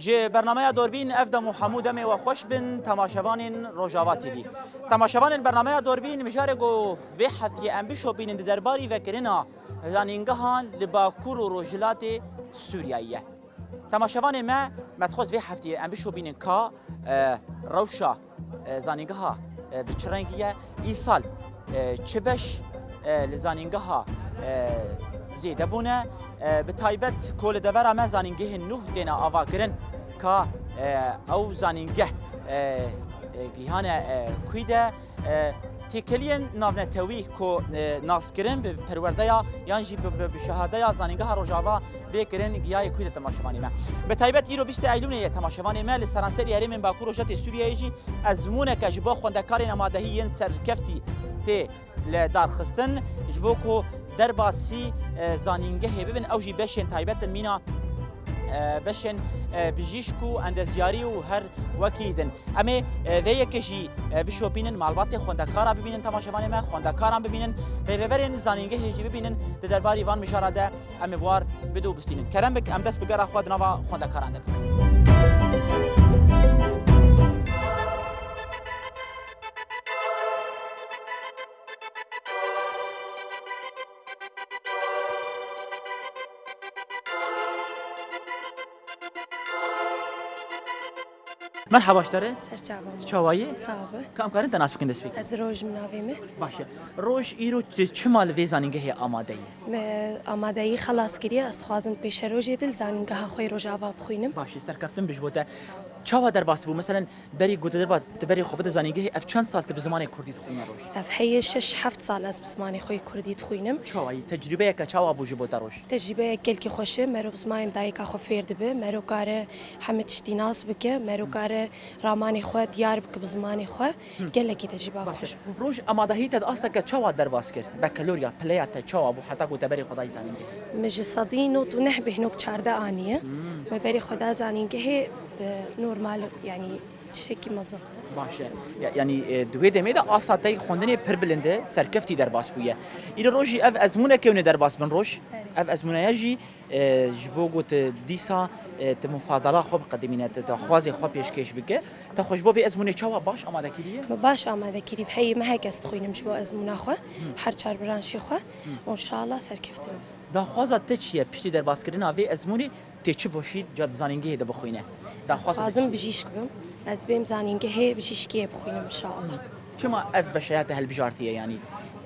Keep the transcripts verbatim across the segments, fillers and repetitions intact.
Ji bernameya Dorbîn ev dem û hemû demê we xweş bin, temaşevanên Rojava T V. Temaşevanên bernameya Dorbîn, mijarê ku vê heftiyê em bişopînin di derbarî vekirina zanîngehan li Bakur û Rojhilatê Sûriyeyê ye. Temaşevanê me, me dixwest vê heftiyê em bişopînin ka, e, rewşa, e, zanîngeha, e, bi çi rengî ye, îsal, e, çi beş, e, li zanîngeha, e, zêde bûne, e, bi taybet ku li devera me zanîngehên nûh têne avakirin ka, e, ew zanîngeh, e, e, gihane, e, kûî de, e, têkeliyên navnetewî ku, e, naskirin bi perwerdeya yan jî bi, bi, bi şehadeya Zanîngeha Rojava bê kirin giyayê kûî de temaşevanê me. Bi taybet îro bîstê Eylûnê ye temaşevanê me li seranserî herêmên Bakur û Rojhilatê Sûriyeyê jî ezmûneke ji bo xwendekarên amadehî yên serkeftî tê li dar xistin, ji bo ku derbasî, e, zanîngehê bibin, ew jî beşên taybet in mîna, e, beşên, e, bijîşk û endezyarî û her wekî din. Em ê, e, vê yekê jî, e, bişopînin, malbatê xwendekara bibînin, temaşevanê me, xwendekaran bibînin, rêveberên zanîngehê jî bibînin, di derbarî van mijara de em ê bi war bidû bistînin. Kerem bik, em dest bi gera xwe di nava xwendekaran de bikin. Merhaba ji te re. Ser çava. Çawa yî? Sağ ol. Ka em karin te nas bikin destpêkê? Ez Roj min navê me. Baş e. Roj, îro tu çima li vê zanîngehê amade yî? Me amadeyî xelas kiriye. Ez dixwazim pêşerojê dil zanîngeha xwe yê Rojava bixwînim. Baş e, serkeftin bi ji bo te. Çawa derbas bû? Meselen, berî ku tu derba, tu berê xwe bide zanîngehê, ev çend sal tu bi zimanê kurdî dixwîne, Roj? Ev heye şeş heft sal ez bi zimanê xwe yê kurdî dixwînim. Çawa yî? Tecrûbeyeke çawa bû ji bo te, Roj? Tecrûbeyek gelkî xweş e. Mero bi zimanê dayika xwe fêr dibe. Mero kare heme tiştî nas bike. Mero kare ramanê xwe diyar bike bi zimanê xwe. Gelekî tecrûba xweş bû. Roj, amadehî te di asteke çawa derbas kir? Bekaloriya, pileya te çawa bû heta ku te berê xwe dayî zanîngehê? Min ji sedî nod û neh bêhnok çardeh aniye. Me berê xwe da zanîngehê, e, normal, yanî tiştekî mezin. Baş e. Ya-, yanî, e, di wê demê de asta te yî xwendinê pir bilind e, serkeftî derbas bûye. Îro Roj jî ev ezmûneke hûn ê derbas bin, Roj. Ev ezmûneya jî, e, ji bo ku tu dîsa, e, tu mufadala xwe biqedimîne, tu daxwazê xwe pêşkêş bike. Te xwe ji bo vê ezmûnê çawa baş amade kiriye? Me baş amade kirî, heyî mehek ez dixwînim ji bo ezmûna xwe, her çar branşê xwe. Înşallah serkeftin. Daxwaza te çi ye piştî derbaskirina vê ezmûnê? Tê çi boşî ca di zanîngehê de bixwîne? Ez dixwazim bijîşk bim. Ez bêm zanîngehê bijîşkiyê bixwînim, inşallah. Çima ev beşeya te hilbijartiye, yanî?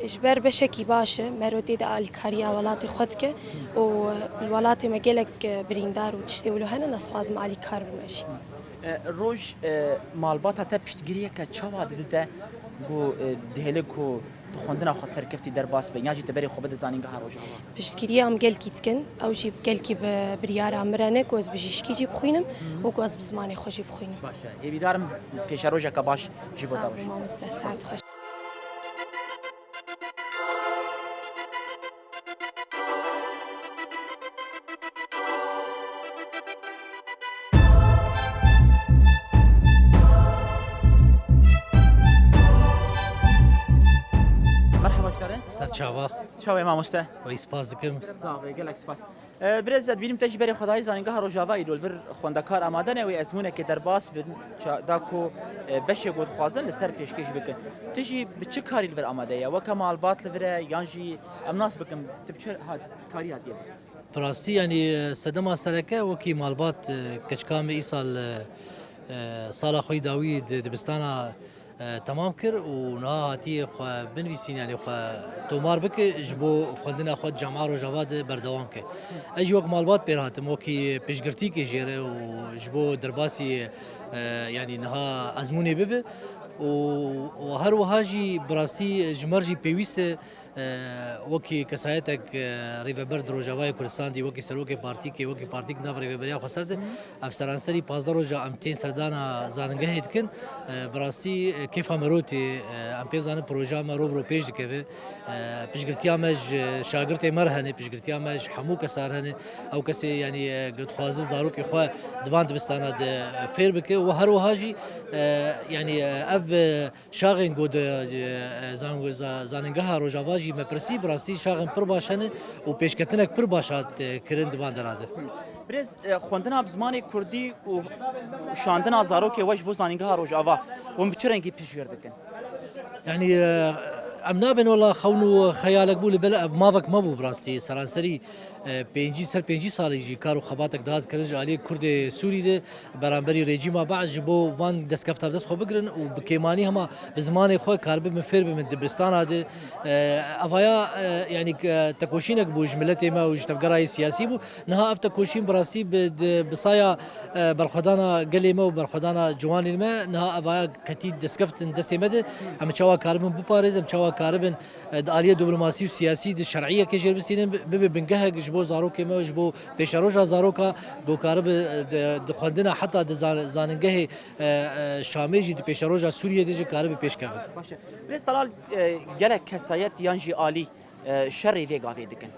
Ji ber beşekî baş e, mero tê de alîkariya welatê xwe dike û welatê me gelek birîndar û tiştê wilo hene, ez dixwazim alîkar bim ez jî. E, Roj, e, malbata te piştgiriyeke çawa didite ku, e, dihêle ku tu xwendina xwe serkeftî derbas be, yan jî tu berê xwe bide zanîngeha Rojava? Piştgiriya em gelkî dikin, ew jî gelkî bi biryara min re ne ku ez bijîşkî jî bixwînim û ku ez bi zimanê xwe jî bixwînim. Baş e. Hêvîdar im pêşerojeke baş ji bo te, Roj. Sağ ol mamoste, saet xweş. Merhaba ji te re. Ser çava. Çawa yî mamoste? Wê spas dikim. Sax be, gelek spas. E, birêz, ez dibînim te jî berê xwe dayî zanîngeha Rojava îro li vir xwendekar amade ne wê ezmûnekê derbas bin, ça-, da ku, e, beşê ku dixwazin li ser pêşkêş bikin. Tu jî bi çi karî li vir amade ye? Weke malbat li vir e yan jî em nas bikin, tu bi çi hat-, karî hatiye vir? Bi rastî, yanî, sedema sereke wekî malbat, e, keçika me îsal, e, e, sala xwe yî dawî di dibistana, e, temam kir û niha hatiye xwe binivîsîn, yanî xwe tomar bike ji bo xwendina xwe di Camiya Rojava de berdewam ke. Ez jî wek malbat pêr hatim, wekî piştgirtîkê jê re û ji bo derbasî, e, yanî niha ezmûnê bibe û, û her wiha jî bi rastî ji me re jî pêwîst e, e, wekî kesayetek, e, rêveber di Rojavayê Kurdistan de, wekî serokê partîkê, wekî partîk nav rêveberiya xweser de, ev seranserî pazdeh roja em tên serdana zanîngehê dikin. E, bi rastî, e, kêfa me rotê, e, em pê zanin projeya me ro bi ro pêş dikeve. E, piştgirtiya me ji şagirtê me re hene, piştgirtiya me ji hemû kesa re hene. Ew kesê, yanî, e, ku dixwaze zarokê xwe di van dibistana de, e, fêr bike û her wiha jî, e, yanî, e, ev, e, Şaxên ku di, e, zan-, za-, zanîngeha Rojava jî me pirsî, bi rastî şaxên pir baş hene û pêşketinek pir baş hat, e, kirin di van dera de. Birêz, e, xwendina bi zimanê kurdî û şandina zarokê we ji bo Zanîngeha Rojava, hûn bi çi rengî piştgir dikin? Yanî, e, em nabên wela xewn û xeyalek bû, li bela ev mavek me bû bi rastî. Seranserî, e, pêncî ser pêncî salî jî kar û xebatek dihat kirin ji aliyê Kurdê Sûrî de beramberî rejîma Be'es ji bo van destkefta bi dest xwe bigirin û bi kêmanî hema bi zimanê xwe karibin min fêr bibin dibistana de. E, evaya, e, yanî, e, tekoşînek bû ji miletê me û ji tevgera yê siyasî bû. Niha ev tekoşîn bi rastî bi, di, bi saya, e, berxwedana gelê me û berxwedana ciwanên me niha evaya ketî destkeftin destê me de. Em çawa karibin biparêzin, em çawa karibin, e, di aliyê diplomasî û siyasî di şer'iyekê jêr bisînin, bi-, bibe bingehek ji bo zarokê me û ji bo pêşeroja zaroka ku karibe, e, di, di xwendina heta di zan-, zanîngehê, e, e, Şamê jî di pêşeroja Sûriyê de jî karibe pêşkeve. Baş e. Birêz Talal, e, gelek kesayet yan jî alî e, şerê vê gavê dikin.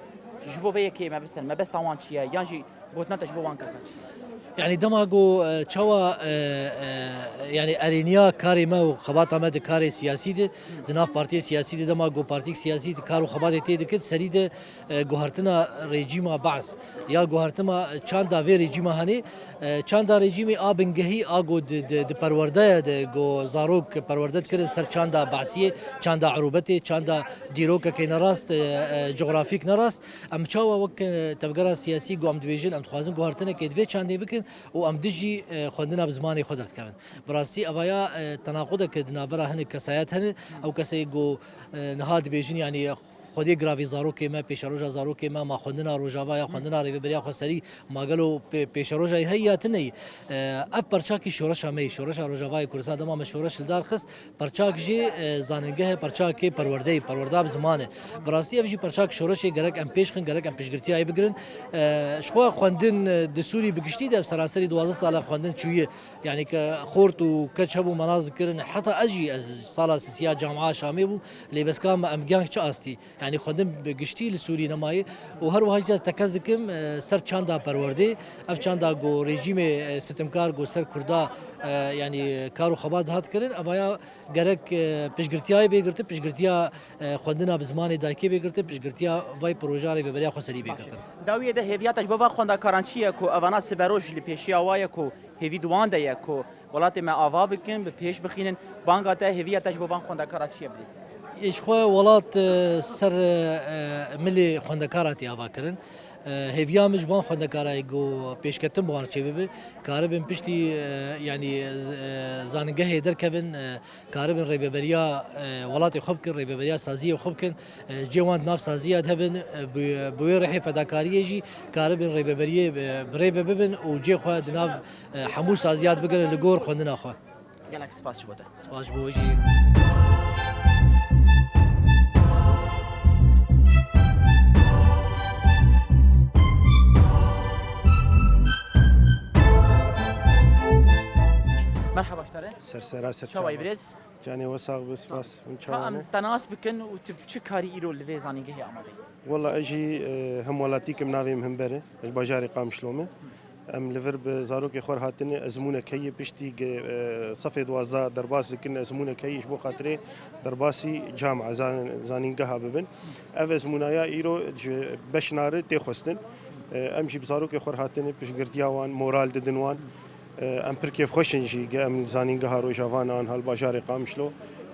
Ji bo vê yekê me bisin, mebesta wan çi ye? Yan jî gotina te ji bo wan kesan çi ye? Yanî dema ku, e, çawa, e, e, yanî erêniya karê me û xebata me di karê siyasî de, di nav partiyê siyasî de, dema ku partiyek siyasî di kar û xebatê tê dikit, serî de, e, guhertina rejîma Be'es ya guhertina çanda vê rejîma henê, E, çanda rejîmê a bingehî a ku di, di, di perwerdeya de ku zarok perwerde dikirin ser çanda Be'siyê, çanda erûbetê, çanda dîrokekê nerast, e, e, cografîk nerast. Em çawa wek, e, tevgera siyasî ku em dibêjin, em dixwazin guhertinekê di vê çandê bikin û em dijî, e, xwendina bi zimanê xwe derdikevin. Bi rastî evaya, e, tenaqudeke di navbera hinek kesayet hene. Ew kesê ku, e, niha dibêjin, yanî Xwediyê giravî zarokê me, pêşeroja zarokê me, ma xwendina Rojava ya, xwendina Rêveberiya Xweserî, ma gelo pê-, pêşerojayê heyî ya tune yî? E, ev perçakî şoreşa me yî, şoreşa Rojavayê Kurdistan, dema me şoreş li dar xist, perçak jî, e, zanîngeh e, perçakê perwerdeyê, perwerda bi ziman e. Bi rastî ev jî perçak şoreşê gerek em pêş xin, gerek em piştgirtiyayê bigirin. E, ji xwe xwendin, e, di Sûrî bi giştî de ev seranserî duwazdeh sala xwendin çûye. Yanî ke xort û keç hebû me nas dikirin, heta ez jî ez sala sisiya camia Şamê bûm, lê bes ka me em giyan çi astî. Yanî xwendin bi giştî li Sûrî nemayê û her wiha jî ez tekez dikim, e, ser çanda perwerdê. Ev çanda ku rejîmê, e, sitimkar ku ser Kurda, e, yanî kar û xebat dihat kirin, evaya gerek, e, piştgirtiyayê bê girtin, piştgirtiya, e, xwendina bi zimanê dayikê bê girtin, piştgirtiya vay proja Rêveberiya Xweserî bê girtin. Dawiyê de hêviya te ji bo van xwendekaran çi ye ku evana siberoj li pêşiya wa ye ku hêvî di wan de ye ku welatê me ava bikin, bi pêş bixînin. Banga te, hêviya te ji bo van xwendekara çi ye birêz? Ê, ji xwe welat, e, ser, e, milê xwendekara tê ava kirin. E, hêviya min ji van xwendekarayê ku pêşketin bi wan çêbibe, karibin piştî, e, yanî, e, z-, e, zanîngehê derkevin, e, karibin rêveberiya, e, welatê xwe bikin, rêveberiya saziyê xwe bikin. E, cê wan di nav saziya de hebin, e, bi, bi wê rihê fedakariyê jî karibin rêveberiyê, e, bi rê ve bibin û cê xwe di nav, e, hemû saziya de bigirin li gor xwendina xwe. Gelek spas ji bo te. Spas ji bo we jî. Merhaba ji te re. Ser sera ser Çawa yî çava. Birêz? Canê we sax be, spas. Hûn Ka çawa em ne? Te nas bikin û tu bi çi karî îro li vê zanîngehê amade yî? Wela ez jî, e, hemwelatîk im, navê min Himber e. Ez bajarê Qamişlo me. Em li vir bi zarokê xwe re hatine, ezmûnek heye piştî ge, e, sefê duwazdeh derbas dikin, ezmûnek heye ji bo xatirê derbasî cama, zan-, zanîngeha bibin. Ev ezmûnaya îro ji beşna re tê xwestin. E, em jî bi zarokê xwe re hatine, piştgirtiya wan, moral didin wan. Em pir kêfxweş in jî, ge em li Zanîngeha Rojava ne, anha li bajarê Qamişlo.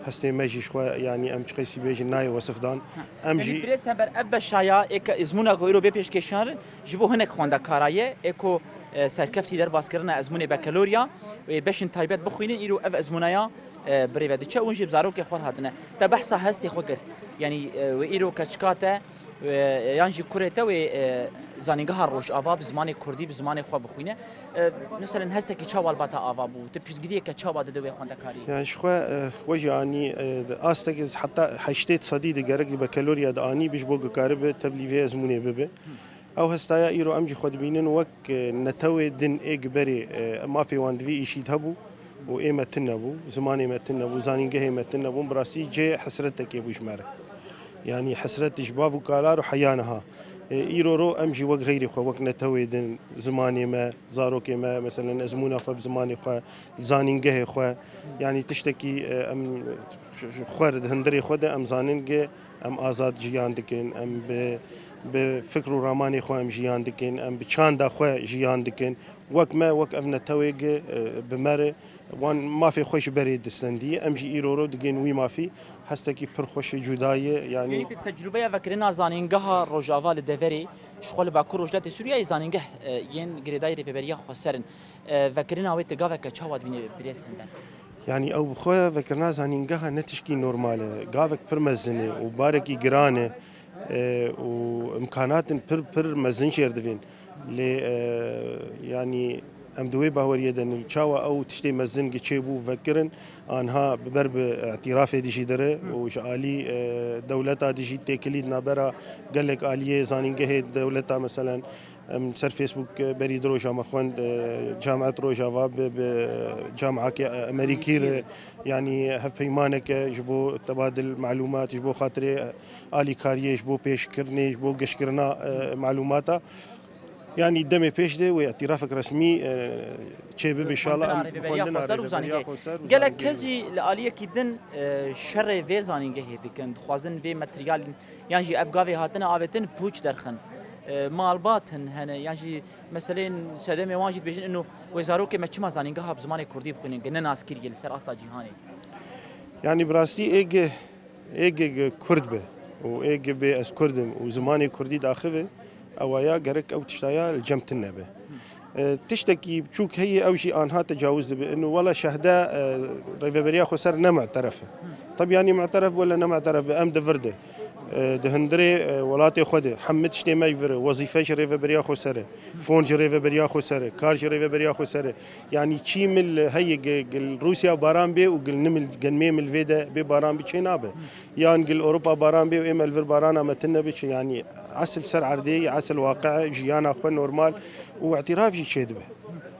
Hestê me jî ji xwe, yanî em çiqasî bêjin nayê wesifdan. Em Yanî jî birêz Hember, ev beşa ya ê ke ezmûna ku îro bê pêşkêşan re ji bo hinek xwendekara ye, ê ku, e, serkeftî derbaskirina ezmûnê bekelorya û ê beşên taybet bixwînin, îro ev ezmûna ya, e, bi rê ve diçe û hûn jî bi zarokê xwe hatine. Te behsa hestê xwe kir. Yanî, e, wê îro keçika te, e, yan jî kurê te wê, e, Zanîngeha Rojava bi zimanê kurdî, bi zimanê xwe bixwîne. E, meselen hestekî çawa li ba te ava bû? Tu piştgiriyeke çawa dide wê xwendekariyê? Yani ji xwe, e, we jî anî, e, di astekî heta heştê sedî de gerek li bekeloriya de anî bi ji bo ku karibe tevlî vê ezmûnê bibe. Ew hestaya îro em jî xwe dibînin wek, e, netewê din ê gi berê, e, mafê wan di vî îşî de hebû û ê me tune bû, zimanê me tune bû, zanîngehê me tune bûn. Bi rastî cê hesretekê bû ji me re. Yanî hesret ji bav û kalar û heya niha. E, îro ro em jî wek xeyrê xwe, wek netewê din, zimanê me, zarokê me, meselen ezmûna xwe bi zimanê xwe, zanîngehê xwe, yanî tiştekî, e, em xwe di hundirê xwe de em zanin ge em azad jiyan dikin, em bi Bi fikr û ramanê xwe em jiyan dikin, em bi çanda xwe jiyan dikin. Wek me, wek ev netewê gi, e, bi me re wan mafê xwe ji berê distendî. Em jî îro ro digên wî mafî. Hestekî pir xweş e, cuda ye, yanî. Pêk tecrûbeya vekirina zanîngeha Rojava li deverê, ji xwe li Bakur Rojhilatê Sûriyeyê zanîngeh, e, yên girêdayî Rêveberiya Xweser in. E, vekirina wê tu gaveke çawa dibînî birêz Hember? Yanî ew bi xwe vekirina zanîngeha ne tişkî normal e. Gavek pir mezin e û barekî giran e, e, û imkanatin pir, pir mezin jêr divên. Lê, e, yanî em di wê baweriyê de ne. Çawa ew tiştê mezin gi çêbû vekirin, anha bi ber bi îtîrafê dijî dire û ji alî, e, dewleta dijî têkilî di navbera gelek aliyê zanîngehê dewleta, meselen, em ser Facebook, e, berî di roja me xwend, e, Camiet Rojava bi, bi Camiakê Emerîkî re, yanî hevpeymaneke ji bo tebadil malûmat, ji bo xatirê alîkariyê, ji bo pêşkirinê, ji bo geşkirina, e, malûmata. Yanî demê pêş de wê îtîrafek resmî, e, çêbibe, inşallah. Xwendina em Rêveberiya xwendina Xweser û Rêveberiya zanîngehê. Xweser û Gelek zanîngehê. Kes jî li aliyekî din, e, şerê vê zanîngehê dikin, dixwazin vê materyalên yan jî ev gavê hatine avêtin pûç derxin. E, malbat hin hene, yan jî meseleyên sedemê wan jî dibêjin ino wê zarokê me çima zanîngeha bi zimanê kurdî bixwînin, gi ne naskirî ye li ser asta cîhanê. Yanî bi rastî ê gi, ê gi, gi kurd be û ê gi bê ez kurd im û zimanê kurdî daxive, ewa ya gerek ew tişta ya li cem tune be. E, tiştekî biçûk heye, ew jî anha tecawuz dibe. Ino wela şehde, e, Rêveberiya Xweser ne mu'teref e. Tabi yanî mu'teref be wela ne mu'teref be, em di vir de, e, di hundirê, e, welatê xwe de hemî tiştê me ji vir e. Wezîfe ji Rêveberiya Xweser e, fon ji Rêveberiya Xweser e, kar ji Rêveberiya Xweser e. Yanî çî mil heye gi-, gil Rûsya baran bê û gil nimil, genmê mil vê de bê baran bi çê nabe. Yan gil Ewropa baran bê û ê me li vir barana me tune bi çi, yanî esil ser erdê ye, esil waqi ye, jiyana xwe normal û îtîraf jî çêdibe.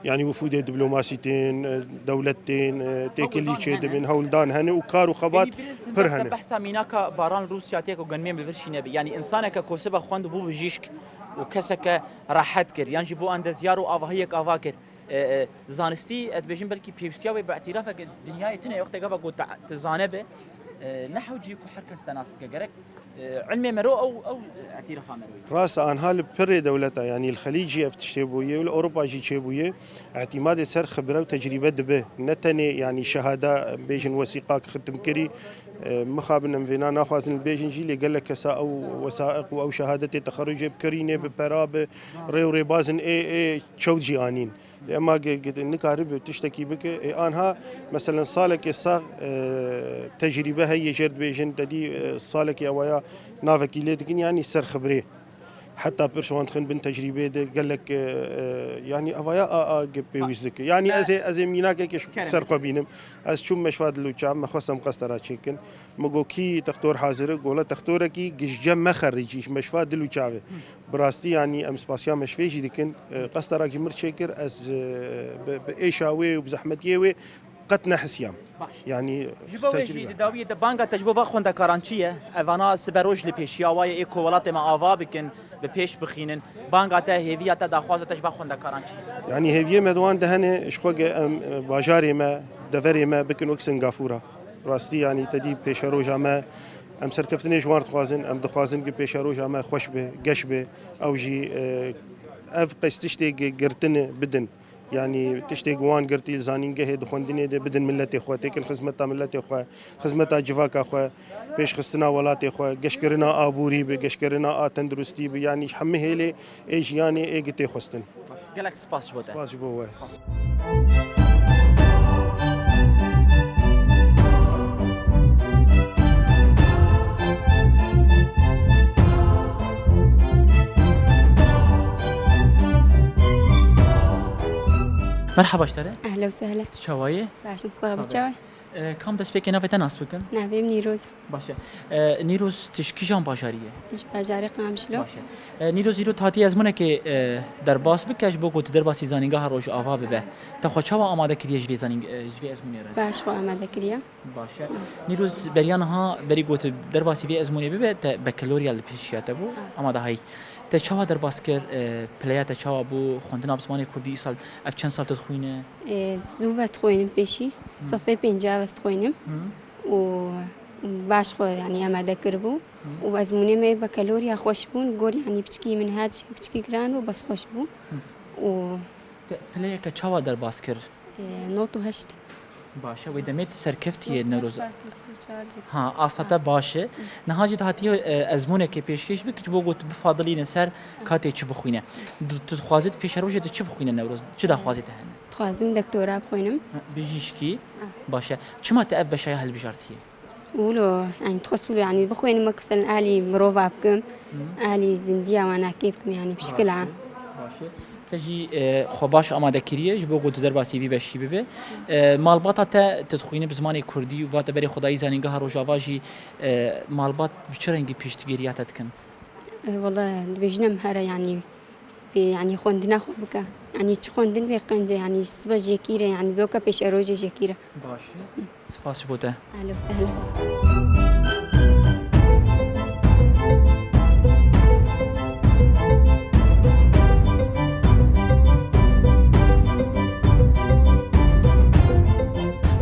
Yanî wifûdê diplomasî tên, e, dewlet tên, e, têkilî çêdibin, hewldan hene û kar û xebat pir hene. Behsa mînaka baran Rûsya tê ku genmê min li vir şîne bi. Yanî însaneke kosibe xwend û bû bijîşk û keseke rehet kir. Yan jî bû endezyar û avahiyek ava kir. E, e, zanistî, ez dibêjim belkî pêwîstiya wê bi îtîrafeke dinyayê tune, wextê gava ku te, tu zane be, e, ne hewcî ku her kes te nas bike. Gerek, e, ilmê mero ew, ew îtîrafa mero ye. Rast e, anha li pirê dewleta, yanî li Xelîc jî ev tiştê bûye û li Ewropa jî çêbûye. Îtîmadê ser xibre û tecrîbe dibe. Ne tenê, yanî şehada, bêjin wesîqak xitim kirî. E, mixabin em vêna naxwazin bêjin jî, lê gelek kesa ew wesaiq û ew şehadetê texerrucê bi kirînê, bi pera, bi rê û rêbazin ê, ê çewt jî anîn. Ema ge-, ge-, nikaribe tiştekî bike. Ê anha, meselen, salekê sax, e, tecrîbe heye jêr dibêjin, te dî, e, salekê ewaya navekî lê dikin, yanî serxibrê. Heta pir şiwan dixin bin tecrîbê de gelek, e, e, yanî evaya a, a ge pêwîst dike. Yanî ez ê, ez ê mînakekê ji ser xwe bînim. Ez çûm meşva dil û çav, me xwest em qestera çêkin. Min got, "Kî textor hazir e?" Gola textorekî gişce me xericî, ji meşva dil û çavê. Bi rastî, yanî em spasiya meşvê jî dikin. E, qesterak ji mir çêkir, ez, e, bi, bi êşa wê û bi zehmetiyê wê qet nehisiyam. Baş. Yanî ji bo wê jî tecrîbe. Di dawiyê de banga te ji bo va xwendekaran çi ye? Evana sibe roj li pêşiya wa ye, ê ku welatê me ava bikin, bi pêş bixînin. Banga te, hêviya te, daxwaza te ji va xwendekaran çi ye? Yanî hêviyê me di wan de hene, ji xwe ge em, e, bajarê me, deverê me bikin wek Singapûra. Rastî, yanî te dî pêşeroja me, em serkeftinê ji wan dixwazin, em dixwazin ki pêşeroja me xweş be, geş be, ew jî, e, ev qestiştê gi-, girtine bidin. Yanî tiştê gi wan girtî li zanîngehê, di xwendinê de bidin miletê xwe, têkin xizmeta miletê xwe, xizmeta civaka xwe, pêşxistina welatê xwe, geşkirina aborî bi, geşkirina a tenduristî bi, yanî ji hemî hêlê ê jiyanê ê gi tê xwestin. Gelek spas ji bo te. Spas ji bo we. Merhaba ji te re. Ehla û sehla. Tu çawa yî? Baş im, sax bî, çawa yî? E, kam destpêkê navê te nas bikin? Navê min Nîroz. Baş e. E, Nîroz, tu ji kîjan bajarî ye? Ji bajarê Qamişlo. Baş e. E, Nîroz, îro tu hatiye ezmûnekê, e, derbas bike ji bo ku tu derbasî zanîngeha Rojava bibe. Te xwe çawa amade kiriye ji vê zanîng-, e, ji vê ezmûnê re? Baş, xwe amade kiriye. Baş e. Nîroz, beriya niha, berî ku tu derbasî vê ezmûnê bibe, te bakalorya li pêşiya te bû, amade hayî. Te çawa derbas kir, e, pileya te çawa bû, xwendina bi zimanê kurdî îsal, ev çend sal tu dixwîne? E, zû ve dixwînim pêşî, sifê pêncî ve ez dixwînim. Û Baş xwe, yanî, amade kiribû û ezmûnê me bakaloriya xweş bûn, gor, yanî, piçkî min hat, piçkî giran bû, bes xweş bû. Û Te pileyeke çawa derbas kir? E, nod û heşt. Baş e, wê demê tu serkeftiye Newroz. Nod û heşt bes nod û çar jî. Ha, asta te baş e. Niha jî dihatiye, e, ezmûnekê pêşkêş bik, ji bo ku tu bifadilîne ser ka tê çi bixwîne. Tu, tu dixwazî tu pêşerojê de çi bixwîne Newroz? Çi daxwazê te hene? Dixwazim doktora bixwînim. Ha, bijîşkî? Ha. Baş e. Çima te ev beşaya hilbijartiye? Wilo, yanî, dixwest wilo, yanî, bixwînim wek, meselen, alî mirova bikim, alî zindiya wanakê bikim, yanî, bi şikil a. Baş e, baş e. Te jî, e, xwe baş amade kiriye ji bo ku tu derbasî vî beşî bibe. E, malbata te, tu dixwînî bi zimanê kurdî û va te berê xwe dayî Zanîngeha Rojava jî, e, malbat bi çi rengî piştgiriya te dikin? E, wele dibêjin em here, yanî, pê, yanî, xwendina xwe bike. Yanî çi xwendin vê qenc e, yanî sibe jêkî re, yanî bê weke pêşerojê jêkî re. Baş e. Spas ji bo te. Ehlen we sehlen.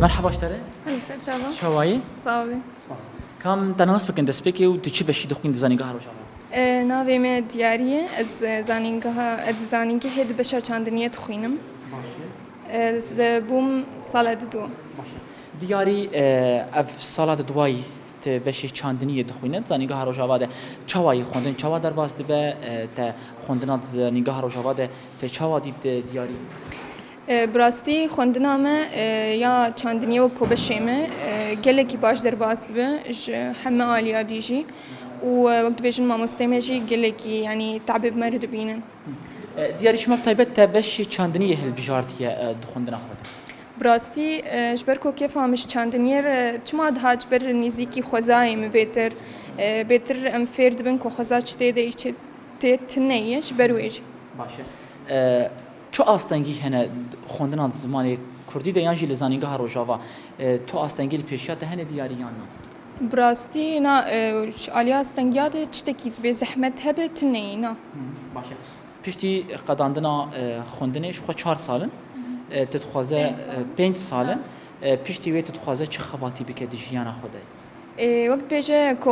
Merhaba ji te re. Hadi ser çava. Çawayî? Sağ ol. Spas. Kam te nas bikin destpêkê û tu çi beşî dixwîn di Zanîngeha Rojava? E, navê me Diyarî ye. Ez, e, zanîngeha, ez di zanîngehê di beşa çandiniyê dixwînim. Baş e. E, ez, e, bûm sala didu. Baş e. Diyarî, e, ev sala didwayî tu beşê çandiniyê dixwîne, di Zanîngeha Rojava de çawa yî xwendin, çawa derbas dibe, e, te xwendina di Zanîngeha Rojava de te çawa dît, e, Diyarî? E, bi rastî xwendina me, e, ya çandiniyê wek ku beşê me, e, gelekî baş derbas dibe ji heme aliya dî jî û, e, wek dibêjin mamostê me jî gelekî, yanî, tabê bi me re dibînin. E, Diyarî, çima bi taybet te beşê çandiniyê hilbijartiye, e, di xwendina xwe de? Bi rastî, e, ji ber ku kêfa min ji çandiniyê re çima dihat, ji ber nêzîkî xwezayê min bêtir, e, bêtir em fêr dibin ku xweza çi tê de yî, çi tê tune ye, ji ber wê jî. Baş e. E, çi astengî hene xwendina zimanê kurdî de yan jî li Zanîngeha Rojava? E, tu astengî li pêşiya te hene Diyarî yan na? Bi rastî na, e, ji aliya astengiya de tiştekî dibê zehmet hebe tune ye, na. Hı, baş e. Piştî qedandina, e, xwendinê ji xwe çar sal in. E, tu dixwaze, Pênc sal. e, pênc sal in. E, piştî wê tu dixwaze çi xebatî bike di jiyana xwe de? Ê, wek dibêje ku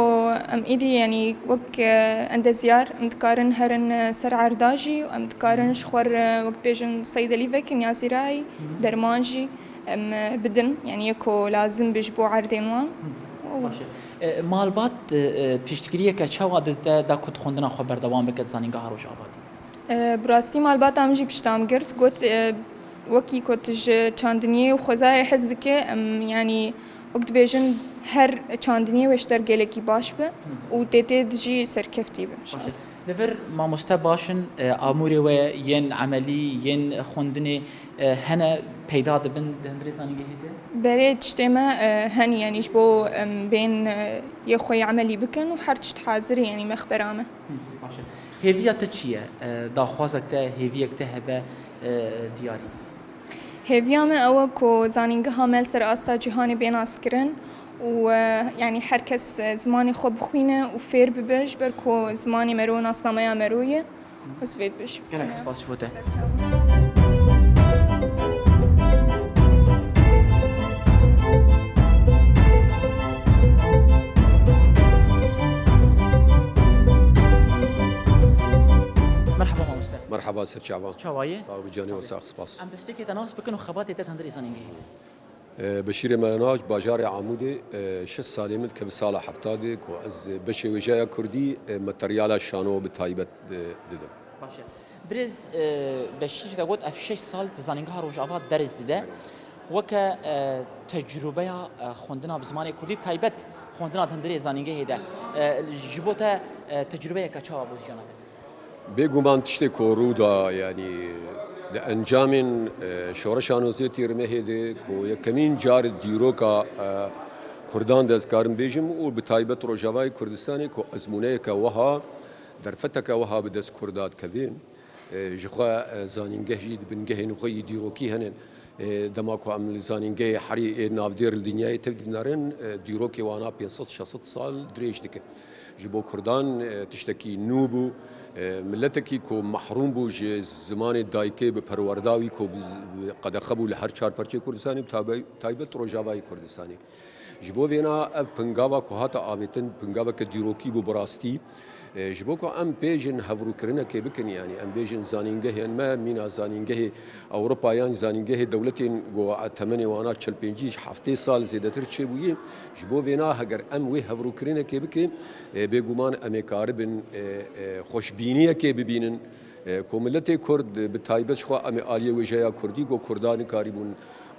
em êdî, yanî wek, e, endezyar, em dikarin herin, e, ser erda jî û em dikarin ji xwe re, wek dibêjin, seydelî vekin ya zîrayî, derman jî em, e, bidin, yanî yê ku lazim be ji bo erdên wan. Baş e. E, malbat, e, e, piştgiriyeke çawa dide da ku tu xwendina xwe berdewam bike di Zanîngeha Rojava de? E, bi rastî malbata min jî pişta min girt, got, e, wekî ku tu ji çandiniyê û xwezayê hez dike, em, yanî wek dibêjin her çandiniyê wê ji te re gelekî baş be û tê tê de jî serkeftî be. Baş e. Li vir mamoste baş in, e, amûrê we yên emelî, yên xwendinê, e, hene peyda dibin di hundirê zanîngehê de? Berê tiştê me, e, henî, yanî ji bo em bên, e, yê xwe yê emelî bikin û her tişt hazir e, yanî mexbera me. Hı, baş e. Hêviya te çi ye? E, daxwazek te, hêviyek te hebe, e, Diyarî? Hêviya me ew e ku zanîngeha me li ser asta cîhanê bê naskirin û, e, yanî her kes, e, zimanê xwe bixwîne û fêr bibe, ji ber ku zimanê mero nasnameya mero ye. Ez vê dibêjim. Gelek spas ji bo te. Merhaba mamoste. Merhaba serçavan. Çawa yî? Sax bî canê we, sax, spas. Em destpêkê te nas bikin û xebatê te di hundirê zanîngehê de. E, Beşîrê Melenaş, bajarê Amûdê, e, şeş salê min dikeve sala heftadê ku ez beşê wêjeya kurdî, e, materyala şano bi taybet, e, didim. Baş e. Birêz, e, Beşîr te got, ev şeş sal di Zanîngeha Rojava derz dide. Weke, e, tecrûbeya, e, xwendina bi zimanê kurdî, bi taybet xwendina di hundirê zanîngehê de, e, ji bo te, e, tecrûbeyeke çawa bû di jiyana te? Bêguman tiştê ku rû da, yanî di encamên, e, şoreşa nozdeh Tîrmehê de ku yekemîn car dîroka, e, Kurdan de ez karim bêjim û bi taybet Rojavayê Kurdistanê ku ezmûneyeke wiha, derfeteke wiha bi dest Kurda dikevên, e, ji xwe, e, zanîngeh jî di bingehên xwe yî dîrokî hene. E, dema ku em li zanîngehê herî ê navdêr li dinyayê tev dinarin, e, dîrokê wana pênc sed şeş sed sal dirêj dike. Ji bo Kurdan, e, tiştekî nû bû. E, miletekî ku mehrûm bû ji zimanê dayikê, bi perwerda wî ku bi z-, bi qedexe bû li her çar parçeyê Kurdistanê, bi tabe-, taybet Rojavayê Kurdistanê. Ji bo vêna ev pingava ku hate avêtin, pingaveke dîrokî bû bi rastî. E, ji bo ku em bêjin hevrûkirinekê bikin, yanî em bêjin zanîngehên me, mîna zanîngehê Ewropa yan zanîngehê dewletên ku temenê wana çil pêncî heftê sal zêdetir çêbûyî, ji bo vêna heger em wê hevrûkirinekê bikin, e, bêguman em ê karibin, e, e, xweşbîniyekê bibînin. E, ku miletê Kurd, bi taybet jixwe em ê aliyê wêjeya Kurdî, ku Kurdan nikarîbûn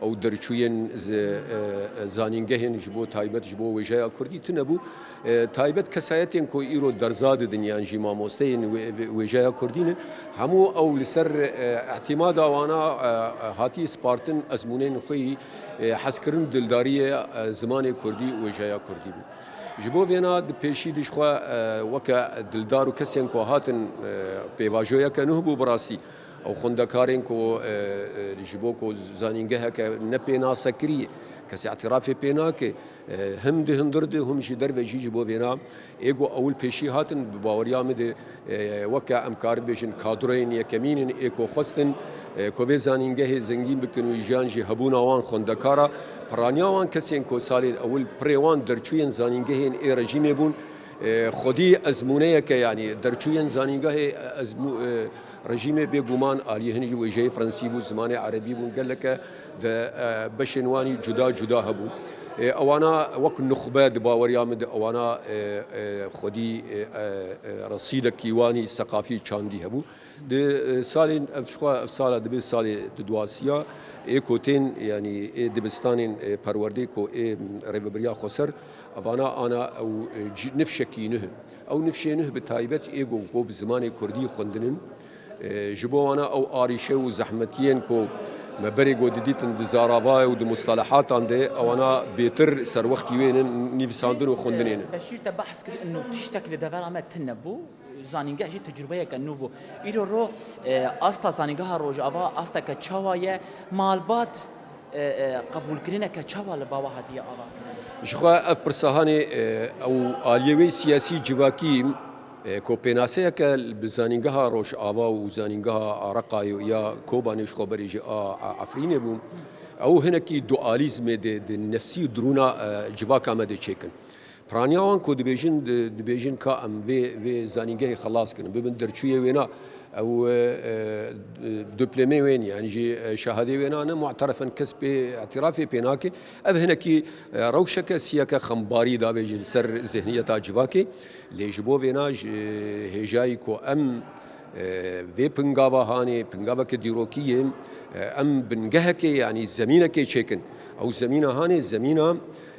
ew derçûyên z-, e, e, zanîngehên ji bo taybet ji bo wêjeya Kurdî tune bû. E, taybet kesayetên ku îro derza didin yan jî mamosteyên wê-, wê-, wêjeya Kurdî ne, hemû ew li ser, e, îtîmada wana, e, e, hatî spartin ezmûnên xwe yî, e, hezkirin dildariyê, e, zimanê Kurdî û wêjeya Kurdî bû. Ji bo vêna di pêşî de jixwe, e, weke dildar û kesên ku hatin, e, pêvajoyeke nû bû bi rastî. Ew xwendekarên ku, e, e, ji bo ku zanîngeheke ne pênasekirî, kes îtirafê pê nake, e, him di hundir de, him jî derve jî ji bo vêna ê ku ewil pêşî hatin, bi baweriya min de, e, weke em karin bêjin kadroyên yekemîn in ê ku xwestin, e, ku vê zanîngehê zengîn bikin û jiyan jî hebûna wan xwendekara, piraniya wan kesên ku salên ewil pirê wan derçûyên zanîngehên ê rejîmê bûn, e, xwedî ezmûneyeke, yanî derçûyên zanîngehê, e, ezmû-, e, rejîmê bêguman aliyê hin jî wêjeyê frensî bû, zimanê erebî bûn, geleke di, e, beşên wanî cuda cuda hebûn. E, ewana wek nuxbe di baweriya min de ewana, e, e, xwedî, e, e, e, resîdekî wanî seqafî çandî hebû. Di, e, salên ev jixwe ev sala dibe salê di duasiya ê ku tên, yanî ê dibistanên, e, perwerdê ku ê rêvebiriya xweser, evana ana ew, e, ci-, nifşekî nuh. Ew nifşê nuh bi taybet ê ku, ku bi zimanê kurdî xwendinin, e, ji bo wana ew arîşe û zehmetiyên ku me berê ku didîtin di zaravayê û di mustalehatan de, ewana bêtir serwextî wê ne nivîsandin û xwendinê ne. Beşîr, te behs kir, ino tiştek li devera me tune bû. Zanîngeh jî tecrubeyeke nû bû. Îro ro, e, asta zanîngeha Rojava asteke çawa ye? Malbat, e, e, qebûlkirineke çawa li ba we hatiye avakirin? Jixwe ev pirsa hanê, e, ew aliyê wê siyasî civakî, e, ku pênaseyeke bi zanîngeha Rojava û zanîngeha Reqayê ya Kobanê jixwe berê jî a, a Efrînê bû. Ew hinekî dualîzmê de, di nefsî û dirûna, e, civaka me de çêkin. Piraniya wan ku dibêjin, di-, dibêjin ka em vê, vê zanîngehê xelas kin, bibin derçûyê wêna, ew, e, e, diplomê wên, yanî jî, e, şehadê wêna ne mu'teref in, kes pê îtirafê pê nake. Ev hinekî, e, rewşeke siyeke xembarî davêjin li ser zihniyeta civakê. Lê ji bo vêna ji, e, hêjayî ku em, e, vê pingava hanê, pingaveke dîrokî yê, e, em bingehekê, yanî zemînekê çêkin. Ew zemîna hanê, zemîna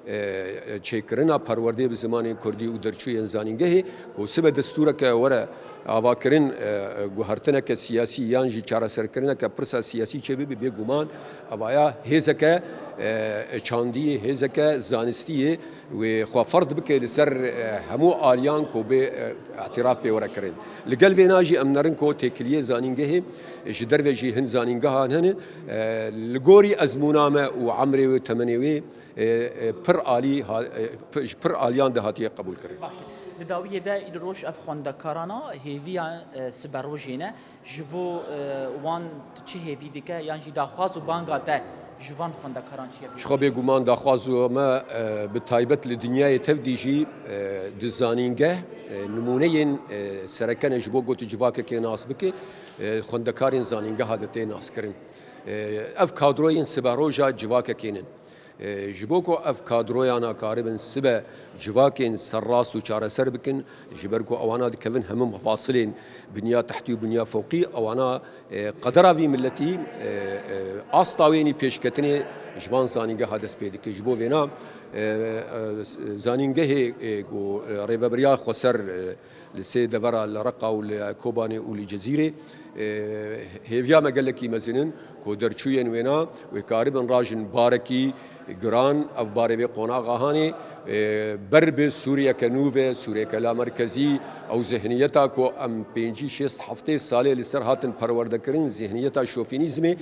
e, çêkirina perwerdê bi zimanê kurdî û derçûyên zanîngehê, ku sibe destûreke were avakirin, e, guhertineke siyasî yan jî çareserkirineke pirsa siyasî çêbibe, bêguman evaya hêzeke, e, çandî, hêzeke zanistî yê wê xwe ferz bike li ser, e, hemû aliyan ku bê, e, îtiraf pê were kirin. Li gel vêna jî em nerin ku têkiliyê zanîngehê ji derve jî hin zanîngehan hene, e, li gorî ezmûna me û emrê wê, temenê wê, e, e, pir alî ha-, e, pi-, ji pir aliyan de hatiye qebûlkirin. Baş e. Di dawiyê de îro roj ev xwendekarana hêviya, e, siberojê ne. Ji bo, e, wan tu çi hêvî dike yan jî daxwaz û banga te ji van xwendekaran çi ye? Ji xwe bêguman daxwaz û me, e, bi taybet li dinyayê tevdî jî, e, di zanîngeh, e, nimûneyên, e, sereke ne ji bo ku tu civakekê nas bike, e, xwendekarên zanîngeha de tê naskirin. E, ev kadroyên siberoja civakekê ne. E, ji bo ku ev kadroyana karibin sibe civakên serrast û çareser bikin, ji ber ku ewana dikevin hemû mefasilên binya tehtî û binya fewqî, ewana, e, qedera vî miletî, e, e, asta wênî pêşketinê ji van zanîngeha dest pê dike. Ji bo vêna, e, e, zanîngehê, e, ku, e, rêvebiriya xweser, e, li sê devera li Reqa û li Kobanê û li Cezîrê, e, hêviya me gelekî mezin in ku derçûyên wêna wê karibin rajin barekî giran, ev barê vê qonaxa hanê, e, ber bi Sûriyeke nû ve, Sûriyeke lamerkezî, ew zihniyeta ku em pêncî, şêst, heftê salê li ser hatin perwerdekirin, zihniyeta şofînîzmê,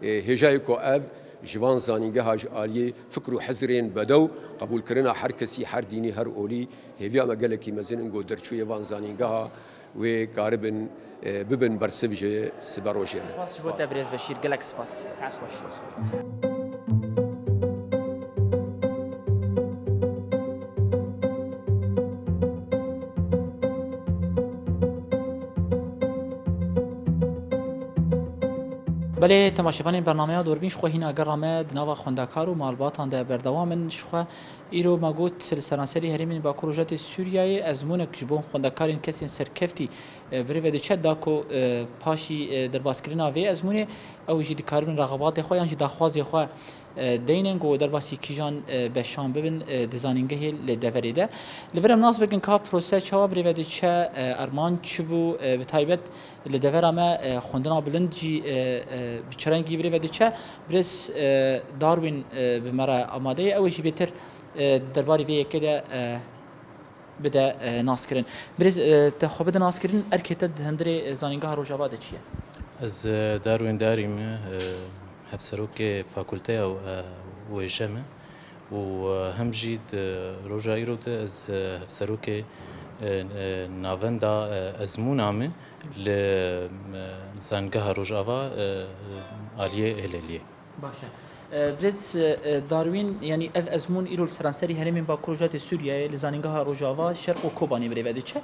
e, hêjayê ku ev ji van zanîngeha ji aliyê fikr û hizrên bedew, qebûlkirina her kesî, her dînî, her olî, hêviya me gelekî mezin in ku derçûyê van zanîngeha wê karibin, e, bibin bersiv ji siberojê re. Spas ji bo te birêz Beşîr, gelek spas. Saet xweş. Spas. Belê, temaşevanên bernameya Dorbîn, ji xwe hîna gera me di nava xwendekar û malbatan de berdewam in. Ji xwe îro me got, li seranserî herêmên Bakur Rojatê Sûriyeyê ezmûnek ji bo xwendekarên kesên serkeftî, e, birêve diçe, da ku, e, paşî, e, derbaskirina vê ezmûnê ew jî dikaribin rexebatê xwe yan jî daxwazê xwe, e, deynin ku derbasî kîjan, e, beşan bibin, e, di zanîngehê li deverê de. Li vir em nas bikin ka prose çawa birêve diçe, e, armanc çi bû, e, bi taybet li devera me, e, xwendina bilind jî, e, e, bi çi rengî birêve diçe. Birêz, e, Darwin, e, bi me re amade ye. Ew ê jî bêtir, e, derbarê vê yekê de, e, bide, e, naskirin. Birêz, e, te xwe bide naskirin, erkê te di hundirê, e, Zanîngeha Rojava de çi ye? Ez, e, Darwin Darî me, e, hevserokê fakulteya, e, wêje me û, e, hem jî di roja îro de ez, e, hevserokê, e, e, navenda, e, ezmûna me li, e, Zanîngeha Rojava, e, aliyê Hêleliyê. Baş e. E, birêz, e, Darwîn, yanî ev ezmûn îro li seranserî herêmên Bakur Rojatê Sûriyeyê li Zanîngeha Rojava, Şerq û Kobanê birêve diçe.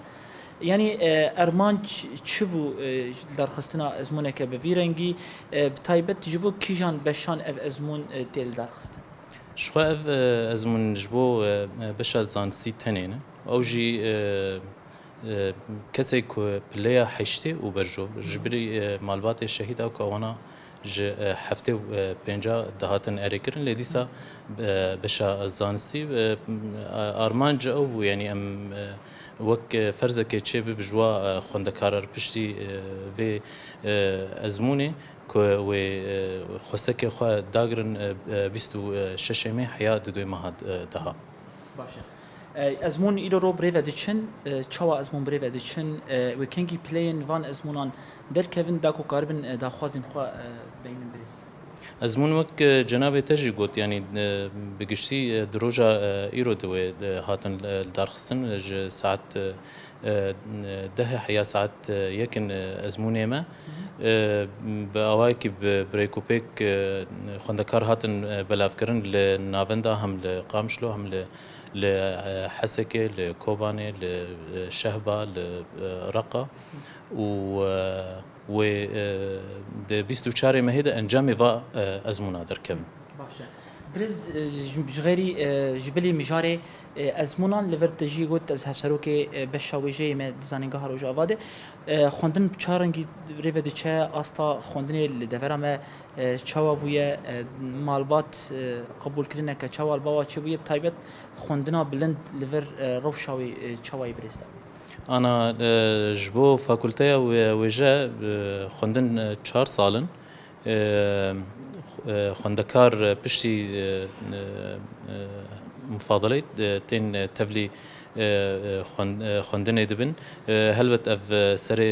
Yanî, e, armanc çi bû, e, ji darxistina ezmûneke bi vî rengî, e, bi taybet ji bo kîjan beşan ev ezmûn, e, tê lidarxistin? Ji xwe ev, e, ezmûn ji bo, e, beşa zanistî tenê ne. Ew jî, e, e, kesê ku pileya heştê û berjo, ji birî, e, malbatê şehîda ku ewana ji, e, heftê û, e, pênca dihatin erê kirin, lê dîsa, e, beşa zanistî, e, armanc ew bû, yanî em, e, wek, e, ferzekê çêbib ji wa, e, xwendekarar piştî, e, vê, e, ezmûnê ku wê, e, xwestekê xwe dagirin, e, e, bîst û şeş ê mê heya di duyê meha, e, daha. Baş e. E, ezmûn îro ro birêve diçin, e, çawa ezmûn birêve diçin, e, wê kengî pileyên van ezmûnan derkevin da ku karibin, e, daxwazên xwe, e, deynin birêz? Ezmûn wek, e, cenabê te jî got, yanî, e, bi giştî, e, di roja, e, îro de wê, e, hatin, e, lidarxistin, e, ji saet, e, e, dehê heya saet, e, yekin, e, ezmûnê me, e, bi awayekî bi, bi rêkûpêk, e, xwendekar hatin, e, belavkirin li navenda hem li Qamişlo hem li, li, e, Hesekê, li Kobanê, li, e, Şehba, li, e, Reqa û, e, wê, e, di bîst û çarê mehê de encamê va, e, ezmûna derkevin. Baş e. Birêz, e, ji, ji xêrî, e, ji bilî mijarê, e, ezmûnan li vir te jî got, ez hevserokê, e, beşa wêjeyê me di Zanîngeha Rojava de. E, xwendin çi rengî rêve diçe, asta xwendinê li devera me, e, çawa bûye, e, malbat, e, qebûlkirineke çawa li bawa çêbûye, bi taybet xwendina bilind li vir, e, rewşa wê, e, çawa ye birêz te? Ana, e, ji bo fakulteya wê-, wêje, e, xwendin, e, çar sal in. E, xw-, e, xwendekar piştî, e, e, e, mufadaleyê, e, tên tevlî, e, e, xwen-, e, xwendinê dibin. E, helbet ev, e, serê,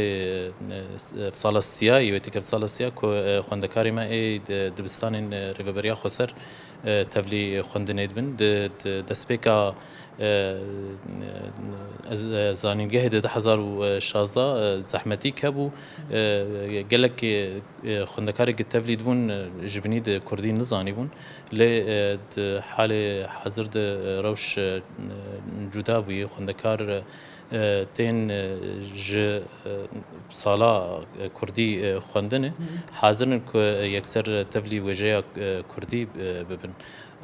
e, ev sala siyayî wê têke, ev sala siya ku, e, xwendekarê me ê di-, dibistanên, e, Rêveberiya Xweser, e, tevlî xwendinê dibin. Di, di destpêka, e, ez, e, zanîngehê de du hezar û şazdeh, e, zehmetî hebû. E, gelek, e, xwendekarê ku tevlî dibûn, e, ji binî di kurdî nizanîbûn. Lê, e, di halê hazir de, e, rewş, e, cuda bûye. Xwendekar, e, tên, e, ji, e, sala, e, kurdî, e, xwendinê hazir in ku, e, yekser tevlî wêjeya, e, kurdî, e, bibin.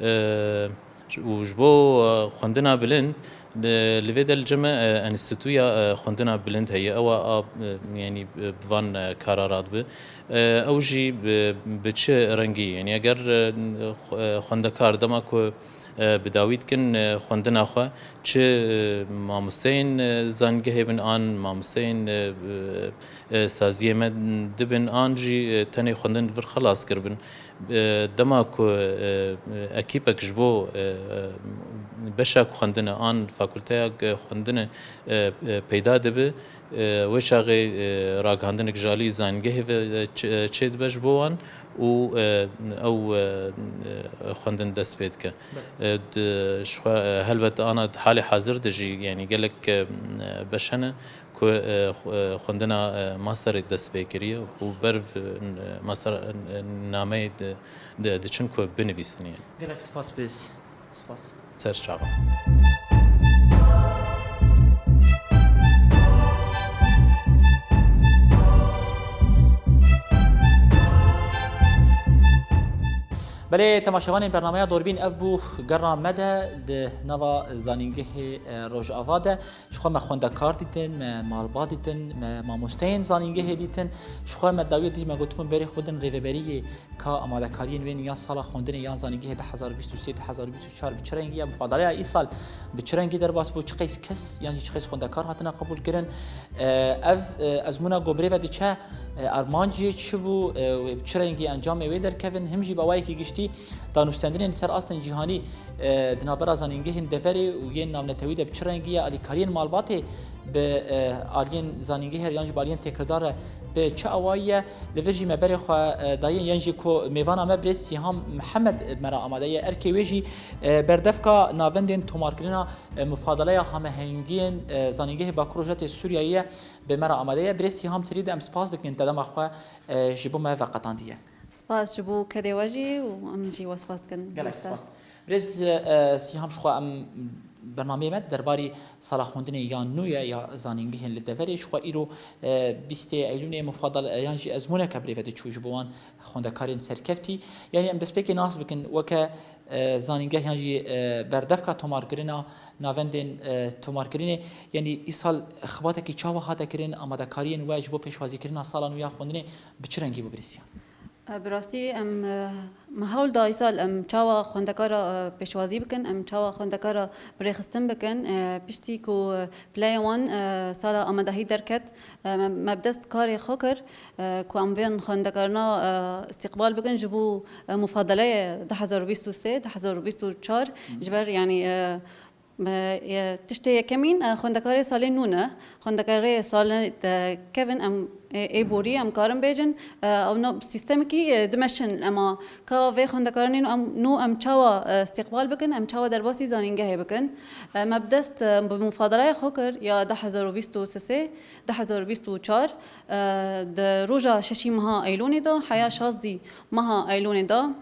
E, û ji bo, e, xwendina bilind, li, li vê de li cem me, e, enstîtuya, e, xwendina bilind heye. Ew a, a, e, yanî, e, bi van, e, kara radibe. E, ew jî bi, bi çi rengî? Yanî eger, e, xw-, e, xwendekar dema ku, e, bi dawî dikin, e, xwendina xwe, çi, e, mamosteyên, e, zanîngehê bin an mamosteyên, e, e, e, saziyê me dibin an jî, e, tenê xwendin li vir xelas kiribin. E, dema ku, e, e, ekîpek ji bo, e, e, beşa ku xwendine an fakulteya ku xwendine, e, e, peyda dibe, e, wê çaxê, e, ragihandinek ji alî zanîngehê ve, e, çi-, e, çêdibe ji bo wan û, e, ew, e, e, xwendin dest pê dike. Belê. E, di, ji xwe, e, helbet ana di halê hazir de jî, yanî gelek, e, beş hene ku, e, xw-, e, xwendina, e, masterê dest pê kiriye û ber, e, master, e, nameyê di, di, diçin ku binivîsin, yanî. Gelek spas, birêz. Spas. Ser çava. Belê temaşevanên bernameya Dorbîn, ev bû gera me de di nava zanîngehê, e, Rojava de. Ji xwe me xwendekar dîtin, me malbat dîtin, me mamosteyên zanîngehê dîtin. Ji xwe me dawiyê dî me gotibûn berê xwe din rêveberiyê ka amadekariyên wê yan sala xwendinê yan zanîngehê du hezar bîst û sê, du hezar bîst û çar bi çi rengî ye, mufadaleya îsal bi çi rengî derbas bû, çi qeys kes yan jî çi qeys xwendekar hatine qebûlkirin. E, ev, e, ezmûna ku bi rê ve diçe, e, armancê çi bû, e, wê bi çi rengî encamê wê derkevin, him jî bi awayekî giştî danûstendinên li ser astên cîhanî, e, di navbera zanîngehên deverê û yên navnetewî de bi çi rengî ye, alîkariyên malbatê bi, e, aliyên zanîngehê re yan jî bi aliyên têkildar re bi çi awayî ye. Li vir jî me berê xwe, e, daye, yên jî ku mêvana me birêz Sîham Mihemed bi me re amade ye. Erkê wê jî, e, berdevka navendên tomarkirina, e, mufadaleya hamehengiyên, e, zanîngehê Bakur Rojhilatê Sûriyeyê ye, bi me re amade ye. Birêz Sîham Tirî de em spas dikin te dema xwe, e, ji bo me veqetandiye. Spas ji bo kedê we jî û em jî we spas dikin. Gelek spas. Birêz, e, Sîham, ji xwe em bernameyê me derbarî sala xwendinê ya nû ye ya zanîngehên li deverê. Ji xwe îro, e, bîstê Eylûnê mufadal, e, yan jî ezmûneke bi rê ve diçû ji bo wan xwendekarên serkeftî. Yanî em destpêkê nas bikin weke, e, zanîngeh yan jî, e, berdevka tomarkirina navendên, e, tomarkirinê. Yanî îsal xibatekî çawa hate kirin, amadekariyên we ji bo pêşwazîkirina sala nû ya xwendinê bi çi rengî bû, birêz Sîham? E, bi rastî em, e, me hewl da îsal em çawa xwendekara, e, pêşwazî bikin, em çawa xwendekara birêxistin bikin. E, piştî ku, e, pileyê wan, e, sala amadehî derket, e, me, me bi dest karê xwe kir, e, ku em vên xwendekarina, e, îstîqbal bikin ji bo, e, mufadaleyê du hezar û bîst û sê, du hezar û bîst û çar, ji ber, yanî, e, Me, e, tiştê yekemîn, e, xwendekarê salê nû ne. Xwendekarê salê de kevin em, e, ê borî em karin bêjin, e, ew no sîstemekî, e, dimeşin. Ema ka vê xwendekaranên em, nû em çawa, e, îstîqbal bikin, em çawa derbasî zanîngehê bikin. E, me bi dest, e, bi mufadalaya xwe kir ya du hezar û bîst û sê, du hezar û bîst û çar, e, di roja şeşî meha Eylûnê de, heya şazdî meha Eylûnê de.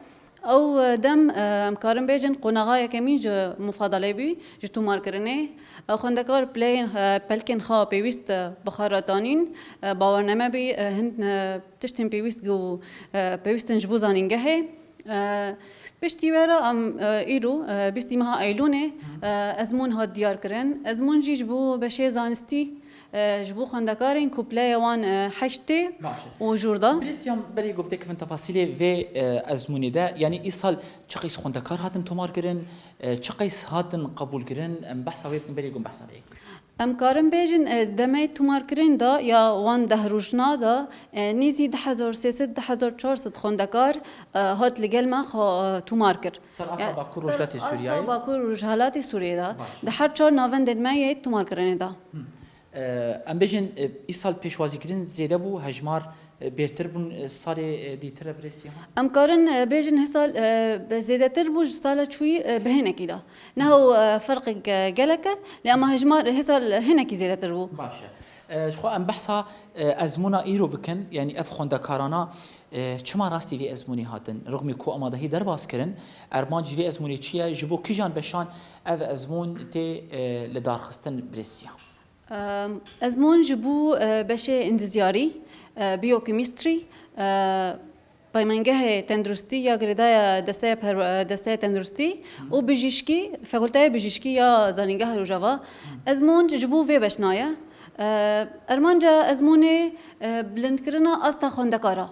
Ew, e, dem, e, em karin bêjin qonaxa yekemîn ji mufadalê bî, ji tomarkirinê. E, xwendekar pileyên, e, pelkên xwe pêwîst, e, bi xwe re danîn. E, bawername bî, e, hin, e, tiştên pêwîst ku, e, pêwîst in ji bo zanîngehê. E, piştî wê re em, e, îro, e, bîstî meha Eylûnê, e, ezmûn hat diyar kirin. Ezmûn jî ji bo beşê zanistî, e, ji bo xwendekarên ku pileyê wan, e, heşt tê Baş e. û jûr da. Birêz Sîham, berî ku bi te kevin tefasîlê vê, e, ezmûnê de, yanî îsal çi qeys xwendekar hatin tomarkirin, e, çi qeys hatin qebûlkirin, em behsa wê bikin, berî ku em behsa vê bikin. Em karin bêjin, e, demê tomarkirin de ya wan deh rojna de, e, nêzî du hezar sê sed, du hezar çar sed xwendekar, e, hat li gel me xwe, e, tomar kir. Ser asta Ya, Bakur ser Rojhilatê asta Sûriyeyê? Bakur Rojhilatê Sûriyê de. Baş. Di her çar navendên me yê tomarkirinê de. Hı. E, em bêjin, e, îsal pêşwazîkirin zêde bû, hejmar, e, bêrtir bûn, e, salê, e, dîtir re, birêz Sîham? Em karin, e, bêjin hêsal, e, be zêdetir bû ji sala çûyî, e, bi hinekî de. Neho, e, ferqek, e, gelek e, lê ema hejmar hêsal hinekî zêdetir bû. Baş e. E, ji xwe em behsa, e, ezmûna îro bikin, yanî ev xwendekarana, e, çima rastî vê ezmûnê hatin? Rixmî ku amadehî derbas kirin, armanc vê ezmûnê çi ye? Ji bo kîjan beşan ev ezmûn tê, e, lidarxistin, birêz Sîham? Em, ezmûn ji bo, e, beşê îndizyarî, e, biochemistry, e, peymangehê tenduristî ya girêdaya desteya perwe-, e, desteya tenduristî û bijîşkî, fakulteya bijîşkî ya Zanîngeha Rojava. Ezmûn ji bo vê beşna ye. E, armanca ezmûnê, e, bilindkirina asta xwendekara.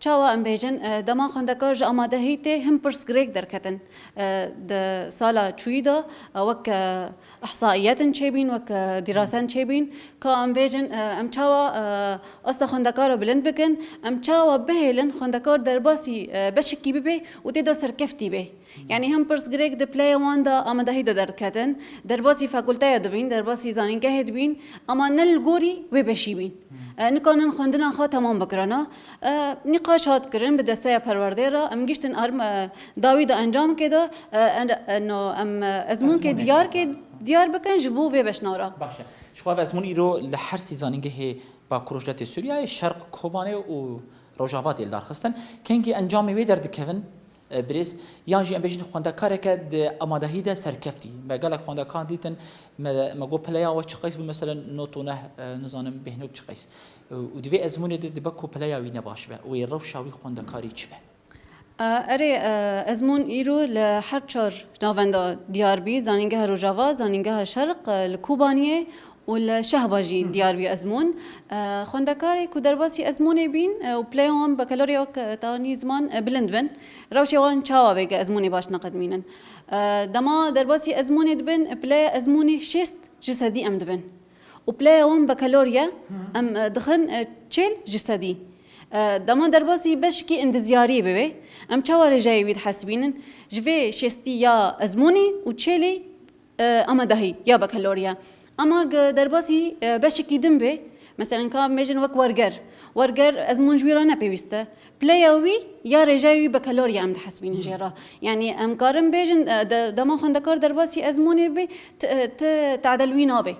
Çawa em bêjin, e, dema xwendekar ji amadehî tê, hin pirs girêk derketin, e, di sala çûyî de, e, wek, e, ihsaiyetin çêbîn, wek, e, dîrasen çêbîn, ka em bêjin, e, em çawa, e, asta xwendekara bilind bikin, em çawa bihêlin xwendekar derbasî, e, beşekî bibe û tê de serkeftî bê. Yanî hin pirs girêk di pileyê wan de amadehî de derdiketin, derbasî fakulteyê dibîn, derbasî zanîngehê dibîn, ama ne li gorî wê beşî bîn. E, nikanin xwendina xwe temam bikirana. E, nîqaş hat kirin bi desteya perwerdê re, em giştin arm-, e, dawî de encamekê de, e, en-, e, no, em, e, ezmûnkê Ezmûnê diyar kê, diyar bikin ji bo vê beşna re. Baş e. Ji xwe ev ezmûn îro li her sî zanîngehê Bakur Rojhilatê Sûriyeyê, Şerq, Kobanê û Rojava tê lidarxistin. Kengî encamê wê derdikevin, e, birêz, yan jî em bêjin xwendekareke di amadehî de serkeftî. Me gelek xwendekar dîtin, me, me got pileya we çi qeys bû, mesela not û neh, e, nizanim bêhnok çi qeys. E, û di vê ezmûnê de dibe ku pileya wî ne baş be. Wê rewşa wî xwendekarî çi be? E, Erê, e, ezmûn îro li her çar navenda diyar bî, Zanîngeha Rojava, Zanîngeha Şerq, e, li Kobaniyê û li Şehba jî diyar bî ezmûn. E, Xwendekarê ku derbasî ezmûnê bîn, e, û pileya wan bekalorya wek, e, tanî ziman, e, bilind bin, rewşê wan çawa bê ku ezmûnê baş neqedimînin? E, Dema derbasî ezmûnê dibin, pileya ezmûnê şêst ji sedî em dibin. Û pileya wan bekalor ye, em, e, dixin, e, çêl ji sedî. E, dema derbasî beşekî endizyariyê bibe, em çawa rêjeyê wî dihesibînin? Ji vê şêstî ya ezmûnî û çêlî, e, amadahî ya bekalor ye. Ama ge derbasî, e, beşekî din be, meselen ka em bêjin wek werger. Werger ezmûn ji wî re ne pêwîst e. Pileya wî ya rêjeyê wî bekalor ye em dihesibînin jê re. Yanî em karin bêjin, e, de-, dema xwendekar derbasî ezmûnê be, ti, e, ti tadel wî nabe.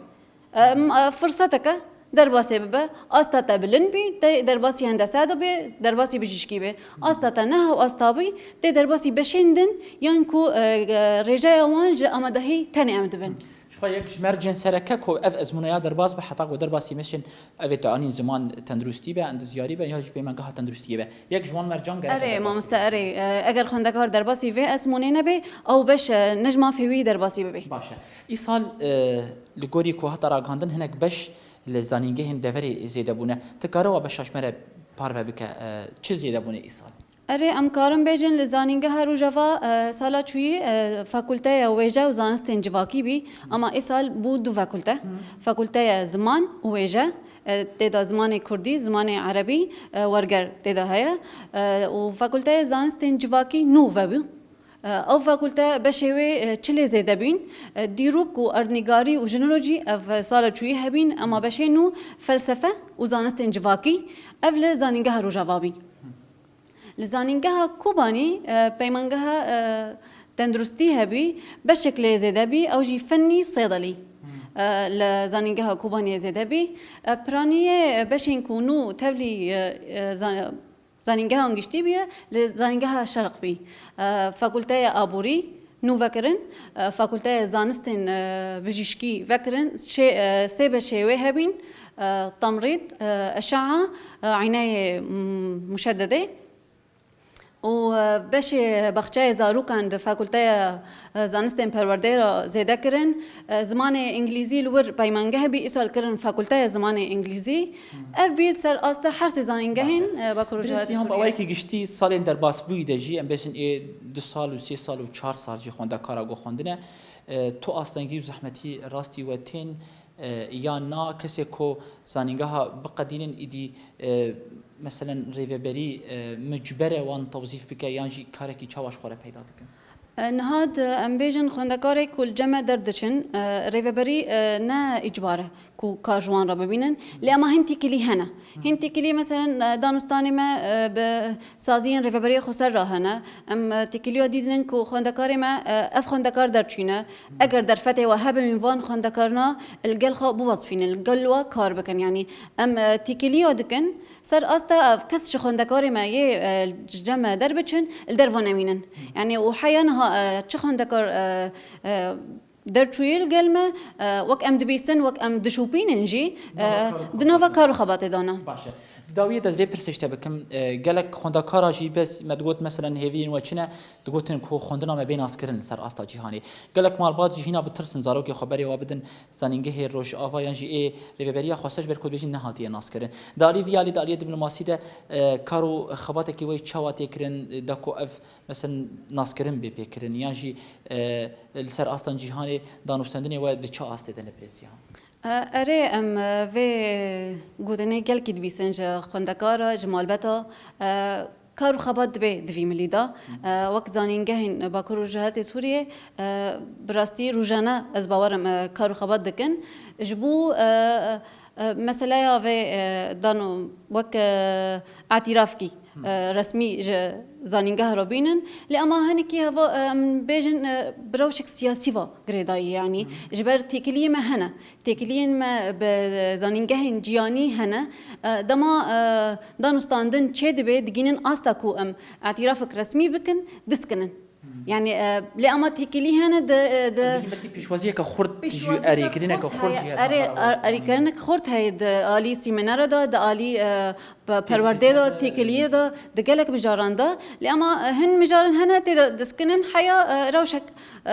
Em, e, firseteke derbasê bibe, asta te bilind bî, tê derbasî hendese de bê, derbasî bijîşkî bê. Asta te ne hew asta bî, tê derbasî beşên din, yan ku, e, e, rêjeya wan ji amadehî tenê em dibin. Ji xwe yek ji mercên sereke ku ev ezmûneya derbas be, heta ku derbasî meşên ev ê te anîn ziman tenduristî be, endizyarî be, ya jî peymangeha tenduristiyê be. Yek ji wan mercan gerek Erê, derbas mamoste, erê, e, eger xwendekar derbasî vê ezmûnê nebe, ew beş, e, ne ji mafê wî derbasî bibe. Baş e. Îsal, e, li gorî ku hate ragihandin hinek beş li zanîngehên deverê zêde bûne. Ti kare wa beşa ji me re parve bike, e, çi zêde bûne îsal? Erê, em karin bêjin li Zanîngeha Rojava, e, sala çûyî, e, fakulteya wêje û zanistên civakî bî, ama îsal bû du fakulte. Fakulteya ziman û wêje, e, tê de zimanê kurdî, zimanê erebî, e, werger tê de heye, e, û fakulteya zanistên civakî nû vebû. E, ew fakulte beşê wê, e, çilê zêde bîn. E, dîrok û erdnîgarî û jinolojî ev sala çûyî hebîn, ema beşê nû felsefe û zanistên civakî ev li Zanîngeha Rojava bîn. Li Zanîngeha Kobanî, e, peymangeha, e, tenduristî hebî, beşek lê zêde bî, ew jî fennî sêdelî. E, li Zanîngeha Kobaniyê zêde bî. E, piraniyê, e, beşên ku nû tevlî, e, e, zan-, zanîngehan giştî bîye, li Zanîngeha Şerq bî. E, Fakulteya Aborî nû vekirin, e, Fakulteya Zanistên, e, Bijîşkî vekirin, şê-, e, sê beşê wê hebîn, e, temrîd, e, eşaa, e, eyneyê, m-, muşededê. Û, e, beşê baxçeyê zarokan di Fakulteya, e, Zanistên Perwerdeyê re zêde kirin. E, zimanê îngilîzî li wir peymangeh bî, îsal kirin Fakulteya Zimanê Îngilîzî. Ev bî ser asta her sê zanîngehên, Baş e. e, Bakur û Birêz Cihadê Cihan, bi Sûriyê. Awayekî giştî salên derbasbûyî de jî, em bêjin ê du sal û sê sal û çar sal jî xwendekara ku xwendine, e, tu astengî û zehmetî rastî we tên, e, yan na, kesê ku zanîngeha biqedînin îdî, e, meselen rêveberî, e, micbere wan tewzîf bike yan jî karekî çawa ji xwe re peyda dikin? E, niha di, em bêjin xwendekarê ku li cem me derdiçin, e, rêveberî, e, ne îcbar e ku kar ji wan re bibînin. Lê ema hin têkilî hene. Hin têkilî, meselen, e, danûstanê me, e, bi saziyên rêveberiya xweser re hene. Em, e, têkiliya dî didin ku xwendekarê me, e, ev xwendekar derçûyne. Eger derfetê we hebin, van xwendekarina li gel xwe biwezifînin, li gel we kar bikin. Yanî em, e, têkiliya dikin ser asta ev kes ji xwendekarê me yê, e, ji cem me derbiçin, li derve nemînin. Yanî û heya niha, e, çi xwendekar, e, e, derçûyî li gel me, e, wek em dibîsin, wek em dişopînin jî, e, di nava kar û xebatê de ne. Baş e. Di dawiyê de ez vê pirsê ji te bikim, e, gelek xwendekara jî bes me digot, meselen hêviyên we çi ne, digotin ku xwendina me bê naskirin li ser asta cîhanê. Gelek malbat jî hîna bitirsin zarokê xwe berê wa bidin zanîngehê Rojava yan jî ê rêveberiya xweser ji ber ku dibêjin nehatiye naskirin. Di alî vî alî, di aliyê diplomasî de, e, kar û xebatekî we çawa tê kirin, e, da ku ev, meselen, naskirin bê pêkirin yan jî, e, li ser astan cîhanê danûstendinê we di çi astê de ne, Birêz Cihan? E, erê, em, e, vê gotinê gelkî dibîsin ji xwendekara, ji malbeta, e, kar û xebat dibe di vî milî de. E, wek zanîngehên Bakur û Rojhilatê Sûriyê, e, bi rastî rojane ez bawerim, e, kar û xebat dikin. Ji bo, e, e, meseleya vê, e, dano wek, e, îtîrafkî, e, resmî ji zanîngeh re bînin. Lê ema hinekî heva, e, em bêjin, e, bi rewşek siyasî ve girêdayî, yanî ji ber têkiliyê me hene. Têkiliyên me bi zanîngehên cîhanî hene. E, dema, e, danûstandin çêdibe, digihînin asta ku em îtîrafek resmî bikin, diskinin. Yani e, lê ama têkilî hene di, e, di Em bêjin belkî pêşwaziyeke xurt jî, erêkirineke xurt jî hete Erê, xwe re er- erêkirinek xurt heye di alî sîmenera de, di alî e, pe- perwerdê de, têkiliyê de, di gelek mijaran de. Lê ama e, hin mijaran hene tê de diskinin heya e, rewşek, e,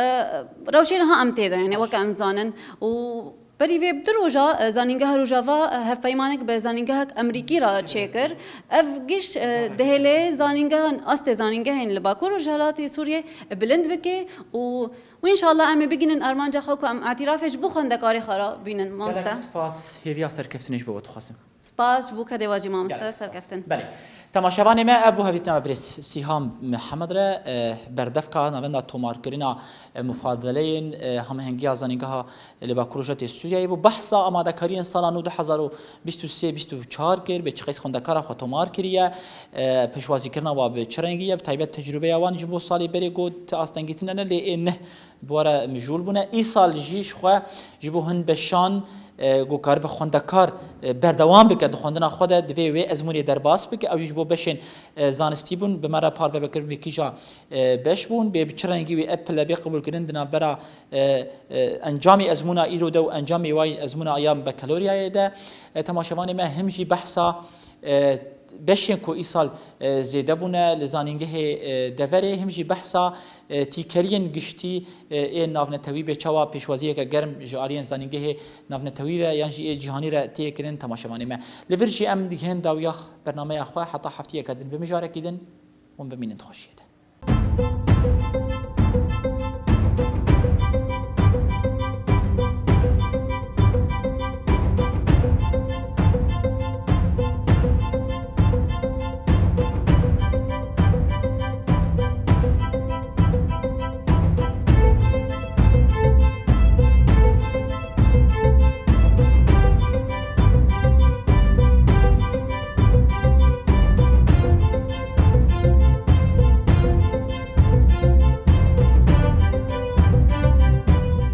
rewşê niha em tê de, yani weke em dizanin. Û berî vê bi du roja e, Zanîngeha Rojava e, hevpeymanek bi zanîngehek Amerîkî re çêkir. Ev giş e, dihêlê zanîngehan, astê zanîngehên li Bakur Rojhilatê Sûriyê bilind bike û û înşallah em ê bigihînin armanca xwe ku em îtirafê ji bo xwendekarê xwe re bînin, mamoste. Gelek spas, hêviya serkeftinê ji bo we dixwazim. Spas ji bo kedê we jî, mamoste, serkeftin. Belê. Temaşevanê me, ev bû hevdîtina me birêz Sîham Mihemed re, e, berdevka navenda tomarkirina e, mufadeleên e, hemhengiya zanîngeha li Bakur Rojhilatê Sûriyeyê bû. Behsa amadekariyên sala nû du hezar û bîst û sê bîst û çar kir, bê çi qeys xwendekara xwe tomar kiriye, e, pêşwazîkirina wa bi çi rengî ye, bi taybet tecrûbeya wan ji bo salê berê got astengîtin hene, lê ê neh bi we re mijûl bûne. Îsal jî ji xwe ji bo hin beşan e, ku karibe xwendekar e, berdewam bike di xwendina xwe de, divê wê ezmûnê derbas bike. Ew jî ji bo beşên e, zanistî bûn, bi me re parve vekirin vê kîja e, beş bûn, bê bi çi rengî wê ev pile bê qebûlkirin di navbera e, e, encamê ezmûna îro de û encamê wayî ezmûna ya bakaloriyayê de. E, temaşevanê me him jî behsa e, beşên ku îsal e, zêde bûne li zanîngehê e, deverê, him jî behsa e, tîkeriyên giştî e, ê navnetewî bê çawa pêşwaziyeke germ ji aliyên zanîngehê navnetewî ve yan jî ê cîhanî re tê kirin temaşevanê me. Li vir jî em digihên dawiya bernameya xwe heta heftiyeke din bi mijarekî din hûn bimînin di xweşiyê de.